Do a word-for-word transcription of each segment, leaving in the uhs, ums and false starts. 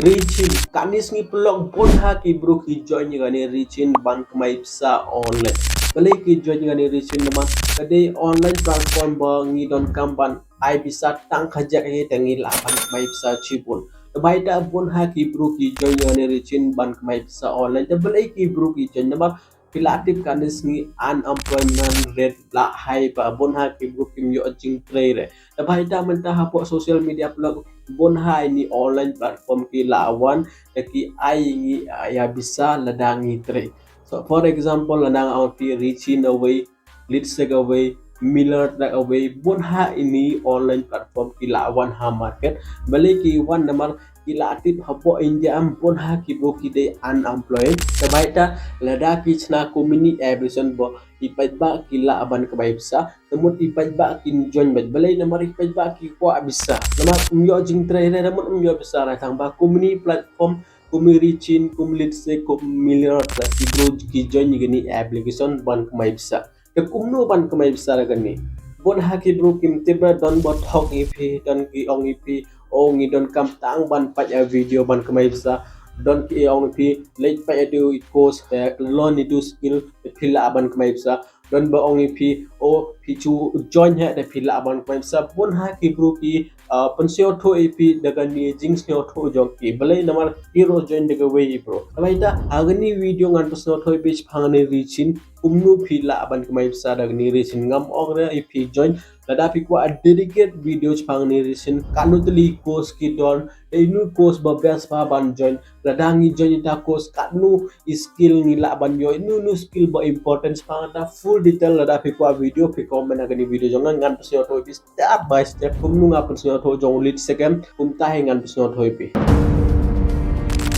Richin, kane sngi paralok bun ha ki bru ki join ïa kane Richin ban kamai pisa online. Balei ki join ïa kane Richin namar ka dei online platform ba ngi donkam ban ai pisa tang khajiak hi te ngi lah ban kamai pisa shibun. Te bha ita bun ha ki bru ki join ïa kane Richin ban kamai pisa online. Te balei ki bru ki join namar phi la tip kane sngi unemployment rate la high ba bun ha ki bru kim ïoh jingtrei re. Te bha ita mynta hapoh social media paralok bun ha ini online platform ki la wan te ki ai ngi ïa pisa lada ngi trei. So for example, lada nga ong phi Richin awei, Leadsec awei, MailerTrack awei, bun ha ini online platform ki la wan ha market. Balei ki wan namar ki la tip hapoh India em bun ha ki bru ki dei unemployed. Te bha ita lada ki shna kum ini application ba i paidbah ki lah ban kamai pisa. Te mut i paidbah kin join bad balei namar i paidbah ki kwah pisa. Namar ym ïoh jingtrei re, namar ym ïoh pisa re, tang ba kum ini platform, kum i Richin, kum Leadsec, kum MailerTrack, ki bru ki join ïa kane application ban kamai pisa. Te kumno ban kamai pisa da kane? Bun ha ki bru kim tip re, don ba thok ïa phi, don ki ong ïa phi, o ngi donkam tang ban peit ïa video ban kamai pisa. Don ki ong ïa phi, leit peit ïa tu i course, te learn ïa tu skill, te phi lah ban kamai pisa. Don ba ong ïa phi, o phi shu join hi te phi lah ban kamai pisa. Bun ha ki bru ki, ah, pynsngewthuh ïa phi da kane jingsngewthuh jong ki. Balei namar ki ruh join da kawei i bru. Te bha ita ha kane video ngan pynsngewthuh ïa phi shaphang kane Richin, kumno phi lah ban kamai pisa da kane Richin. Ngam ong re ïa phi join. Lada phi kwah dedicate video shaphang kane Richin, katno tylli course ki don, inu course ba best ba ban join. Lada ngi join ita course, katno i skill ngi lah ban ïoh, inu inu skill ba important shaphang ita, full detail. Lada phi kwah video phi comment ha kane video jong nga, ngan pynsngewthuh ïa phi step by step kumno nga pynsngewthuh jong u Leadsec em, kumta hi ngan pynsngewthuh ïa phi.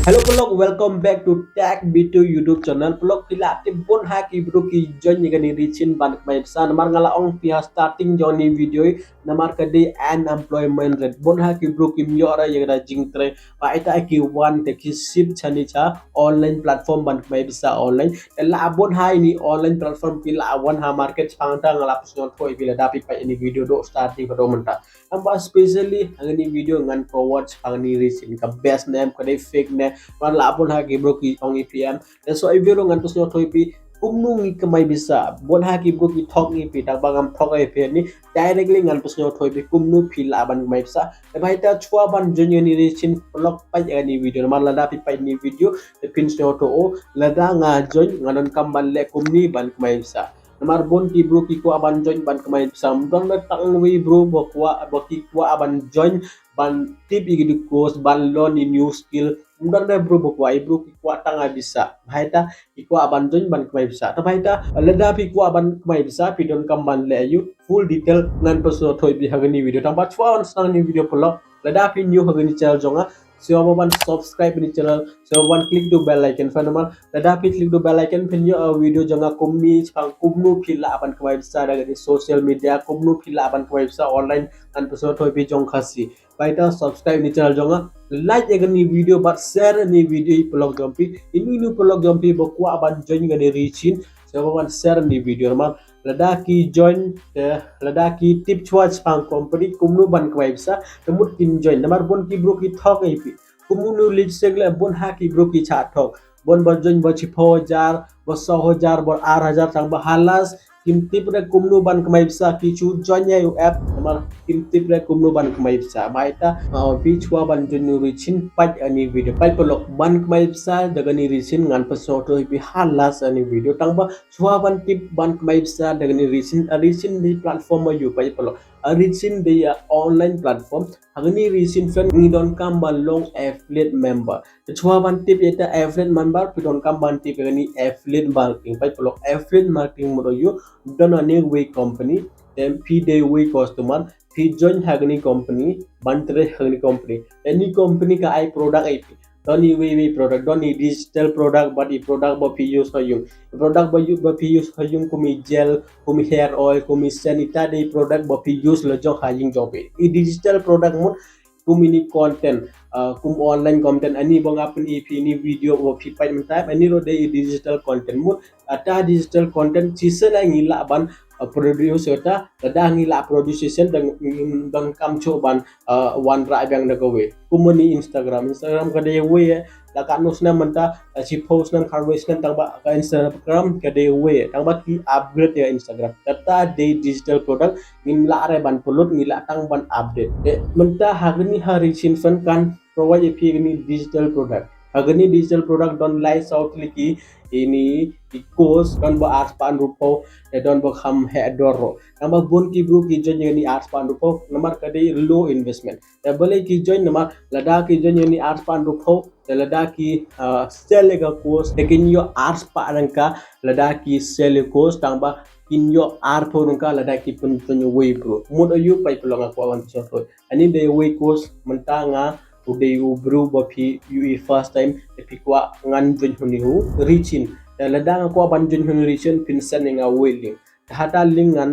Hello paralok, welcome back to Tech B two YouTube channel. Paralok, phi la tip bun ha ki bru ki join ïa kane Richin ban kamai pisa. Namar nga la ong phi ha starting jong kane video, namar ka dei unemployment rate. Bun ha ki bru kim ïoh re ïa ka jingtrei. Bha ita ki wan te ki shift shane sha online platform ban kamai pisa online. Te la bun ha ini online platform ki la wan ha market, shaphang ta nga la pynsngewthuh ïa phi lada phi peit ini video dei starting haduh mynta. Namar specially ha kane video ngan cover shaphang kane Richin, ka best ne em, ka dei fake ne em. Namar la bun ha ki bru ki ong ïa phi em. Te so ïa video ngan pynsngewthuh ïa phi kumno ngi kamai pisa. Bun ha ki bru ki thok ïa phi, tang ba ngam thok ïa phi, ni directly ngan pynsngewthuh ïa phi kumno phi lah ban kamai pisa. Te bha ita shuwa ban join ïa kane Richin, paralok peit ïa kane video. Namar lada phi peit ïa kane video te phin sngewthuh, o lada nga join nga donkam ban leh kumne ban kamai pisa. Namar bun ki bru ki kwah ban join ban kamai pisa. Ym don re tang wei bru ba kwah, ba ki kwah ban join ban tip ïa ki course, ban learn ïa new skill. Ym don re bru ba kwah, i bru ki kwah tang ai pisa. Bha ita ki kwah ban join ban kamai pisa. Te bha ita lada phi kwah ban kamai pisa, phi donkam ban leh aïu, full detail ngan pynsngewthuh ïa phi ha kane video. Tang ba shuwa ban sdang kane video paralok, lada phi new ha kane channel jong nga, sngewbha ban subscribe kane channel, sngewbha ban click tu bell icon, phin namar lada phi click tu bell icon phin ïoh video jong nga kumne shaphang kumno phi lah ban kamai pisa da kane social media, kumno phi lah ban kamai pisa online, ngan pynsngewthuh ïa phi jong Khasi. Bha ita subscribe kane channel jong nga, like ïa kane video bad share kane video ïa ki paralok jong phi. Inu inu paralok jong phi ba kwah ban join kane Richin, sngewbha ban share kane video namar lada ki join, te lada ki tip shuwa shaphang company kumno ban kamai pisa, te mut kin join. Namar bun ki bru ki thok ïa phi. Kumno Leadsec leh, bun ha ki bru ki shah thok. Bun ba join ba shiphew hajar, ba saw hajar, ba ar hajar, tang ba ha last kim tip re kumno ban kamai pisa, ki shu join ïa u app namar kim tip re kumno ban kamai pisa. Bha ita, ah, phi shuwa ban join u Richin, peit ïa kane video. Peit paralok, ban kamai pisa da kane Richin ngan pynsngewthuh ïa phi ha last kane video. Tang ba shuwa ban tip ban kamai pisa da kane Richin, a Richin dei platform aïu, peit paralok. A Richin dei a online platform. Ha kane Richin friend ngi donkam ban long affiliate member. Te shuwa ban tip ïa ita affiliate member, phi donkam ban tip ïa kane affiliate marketing. Peit paralok, affiliate marketing mut aïu, don kane wei company, te phi dei wei customer, phi join ha kane company, ban trei ha kane company. Te kane company ka ai product ïa phi. Don iwei iwei product, don i digital product bad i product ba phi use ha ïung. I product ba ïu-, ba phi use ha ïung kum i gel, kum i hair oil, kum i scent, ita dei i product ba phi use la jong ha ïing jong phi. I digital product mut kum ini content, ah, kum online content, ani ba nga pyni ïa phi ini video ba phi peit mynta, ani ruh dei i digital content mut. Ata digital content shisha la ngi lah ban uh, produce ïa kata, lada ngi la produce shisien, da ngim donkam shuh ban, uh, wanrah biang da kawei. Kum une Instagram, Instagram ka dei iwei, eh, la katno snem mynta, uh, shiphew snem, khatwei snem, tang ba ka Instagram ka dei iwei, tang ba ki upgrade ïa Instagram. Kata dei digital product, ngim lah re ban pynlut, ngi lah tang ban update. Eh, mynta ha kane ha Richin Fund kan provide ïa phi kane digital product. Ha kane digital product don lai saw tylli ki, ine ki course, don ba arspah hynriewphew, te don ba kham heh dor ruh. Tang ba bun ki bru ki join ïa kane arspah hynriewphew, namar ka dei low investment. Te balei ki join, namar lada ki join ïa kane arspah hynriewphew, te lada ki, ah, sell ïa ka course, te kin ïoh arspah tyngka, lada ki sell ïa ka course, tang ba kin ïoh arphew tyngka, lada ki pynjoin uwei u bru. Mut aiu, peit paralok, nga kwah ban pynsngewthuh. Ani dei uwei u course, mynta nga u dei u bru ba phi ïohi first time, te phi kwah ngan join ha une u Richin. Te lada nga kwah ban join ha une u Richin, phin send ïa nga uwei u link. Te ha kata u link ngan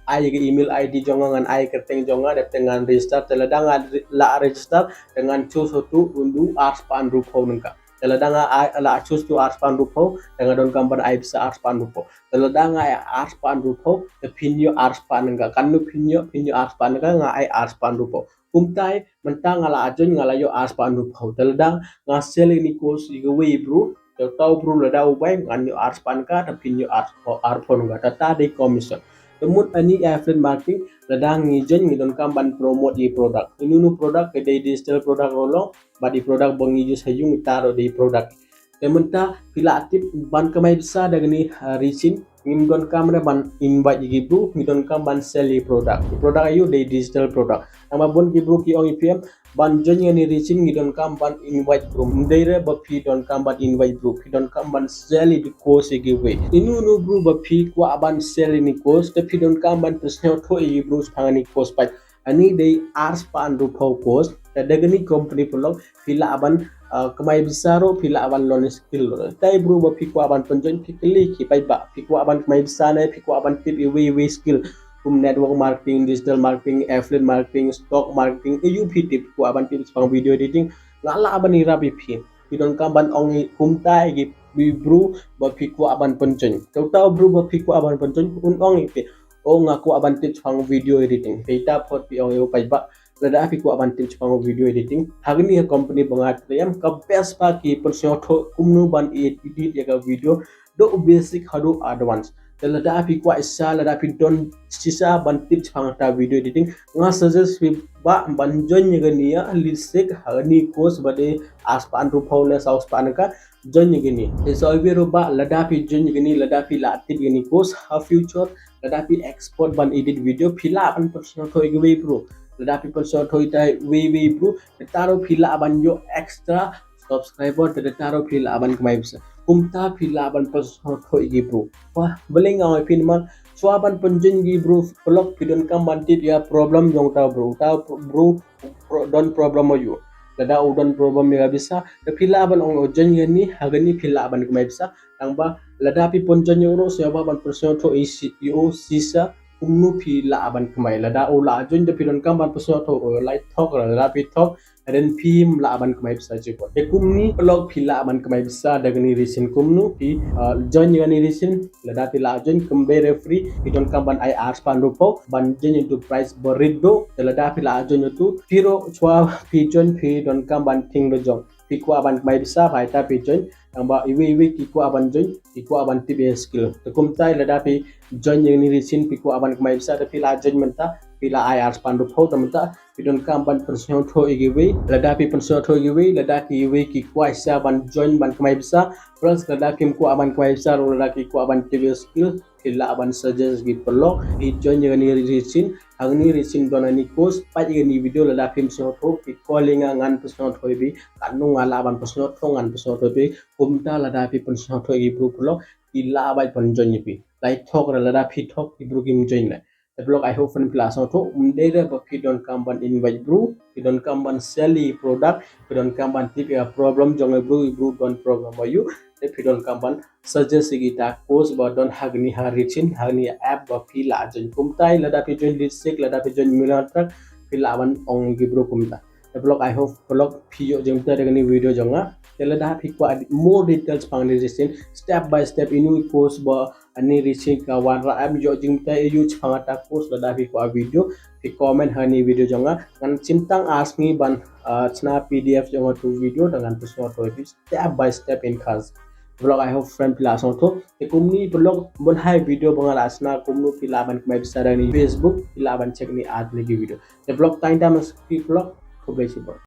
ai ïa ka email I D jong nga, ngan ai ïa ka kyrteng jong nga, dep te ngan register. Te lada nga re-, lah register, te ngan choose ïa utu u arspah hynriewphew tyngka. Te lada nga ai, lah choose ïa utu arspah hynriewphew, te nga donkam ban ai pisa arspah hynriewphew. Te lada nga ai arspah hynriewphew, te phin ïoh arspah tyngka. Katno phin ïoh, phin ïoh arspah tyngka, nga ai arspah hynriewphew. Kumta mynta nga la join, nga la ïoh arspah hynriewphew. Te lada nga sell ïa kane ka course ïa kawei u bru, te uta u bru lada u buy, ngan ïoh arspah tyngka, te phin ïoh arspah, arphew tyngka. Te kata dei commission. Te mut ani affiliate marketing, lada ngi join, ngi donkam ban promote ïa u product. Ine u product ka dei digital product ruh long, bad ïa u product ba ngi use ha ïung, ita ruh dei product. Te mynta phi lah tip ban kamai pisa da kane, ah, Richin, ngim donkam re ban invite ïa ki bru, ngi donkam ban sell ïa u product. U product aiu? Dei digital product. Tang ba bun ki bru ki ong ïa phi em, ban join ïa kane Richin ngi donkam ban invite bru. Ym dei re ba phi donkam ban invite bru, phi donkam ban sell ïa kane ka course ïa kiwei. Ine ine u bru ba phi kwah ban sell ïa kane ka course, te phi donkam ban pynsngewthuh ïa ki bru shaphang kane ka course pat. Ani dei arspah hynriewphew course, te da kane ka company paralok phi lah ban, ah, kamai pisa ruh, phi lah ban learn skill ruh. Te u bru ba phi kwah ban pynjoin, phi kylli ki paidbah, phi kwah ban kamai pisa ne phi kwah ban tip iwei iwei skill, kum network marketing, digital marketing, affiliate marketing, stock marketing, aiu phi tip, kwah ban tip shaphang video editing, nga lah ban ïarap ïa phi. Phi donkam ban ong kumta ïa ki bru ba phi kwah ban pynjoin. Te uta u bru ba phi kwah ban pynjoin un ong ïa phi, o, nga kwah ban tip shaphang video editing. Te ita phot phi ong ïa u paidbah, lada phi kwah ban tip shaphang video editing, ha kane ka company ba nga trei em, ka best ba ki pynsngewthuh kumno ban edit ïa ka video, duh basic haduh advance. Te lada phi kwah shisha, lada phi don shisha ban tip shaphang kata video editing, nga suggest phi ba ban join ïa kane, ïa, Leadsic, ha kane ka course ba dei arspah hynriewphew ne saw spah tyngka, join ïa kane. Te sa iwei ruh ba lada phi join ïa kane, lada phi lah tip ïa kane ka course, ha future lada phi expert ban edit video, phi lah ban pynsngewthuh ïa kiwei bru. Lada phi pynsngewthuh ïa kiwei bru, te ita ruh phi lah ban ïoh extra subscriber, te ita ruh phi lah ban kamai pisa. Kumta phi lah ban pynsngewthuh ïa ki bru. Wah, balei nga ong ïa phi namar shuwa ban pynjoin ïa ki bru paralok phi donkam ban tip ïa problem jong uta u bru. Uta u bru pro-, don problem aiu. Lada u don problem ïa ka pisa, te phi lah ban ong u join ïa kane, ha kane phi lah ban kamai pisa. Tang ba lada phi pynjoin ïa u ruh, sngewbha ban pynsngewthuh ïa u shi-, ïa u shisha kumno phi lah ban kamai. Lada u la join te phi donkam ban pynsngewthuh, o, lai thok, lada phi thok, then phim lah ban kamai pisa jingpynim. Te kumne paralok phi lah ban kamai pisa da kane Richin kumno, phi, uh, join ïa kane Richin, lada phi lah join kam dei re free, phi donkam ban ai arspah hynriewphew ban join ïa utu prize ba rit duh. Te lada phi lah join ïa utu, phi ruh shuwa phi join phi donkam ban tieng da jong. Phi kwah ban kamai pisa, bha ita phi join. Tang ba iwei iwei ki kwah ban join, ki kwah ban tip ïa skill. Te kumta lada phi join ïa kane Richin phi kwah ban kamai pisa, te phi lah join mynta, phi lah ai arspah hynriewphew, te mynta phi donkam ban pynsngewthuh ïa kiwei. Lada phi pynsngewthuh ïa kiwei, lada kiwei ki kwah shisha ban join ban kamai pisa. Plus lada phim kwah ban kamai pisa ruh, lada ki kwah ban tip ïa skill, phi lah ban suggest ïa ki paralok, phi join ïa kane Richin, ha kane Richin don kane course, peit ïa kane video, lada phim sngewthuh, phi call ïa nga ngan pynsngewthuh ïa phi, katno nga lah ban pynsngewthuh ngan pynsngewthuh ïa phi, kumta lada phi pynsngewthuh ïa ki bru paralok, ki lah ban pynjoin ïa phi. Lai thok re lada phi thok ki bru kim join leh. Te paralok, I hope phi lah sngewthuh, ym dei re ba phi donkam ban invite bru, phi donkam ban sell ïa ki product, phi donkam ban tip ïa problem jong ki bru, ki bru don problem aiu, te phi donkam ban suggest ïa kita course ba don ha kane ha Richin, ha kane app ba phi lah join. Kumta lada phi join Leadsic, lada phi join Millionaire Track, phi lah ban ong ïa ki bru kumta. Te paralok, I hope paralok phi ïoh jingmyntoi da kane video jong nga. Te lada phi kwah more details shaphang kane Richin, step by step ine i course ba ani reaching ka wan ra em ïoh jingmyntoi ïa u chpang ata course. Lada phi kwah video phi comment ha ni video jong nga. Ngan chim tang ar sngi ban uh, chna P D F jong atu video da ngan pynshong atu step by step in khas vlog. I hope friend phi la sngewthuh. Te kumni vlog ban hai video ba nga la chna kumno phi lah ban kmai pisa da ni Facebook, phi lah ban check ni at ni ki video. Te vlog tang tam ki vlog. Khublei shibun.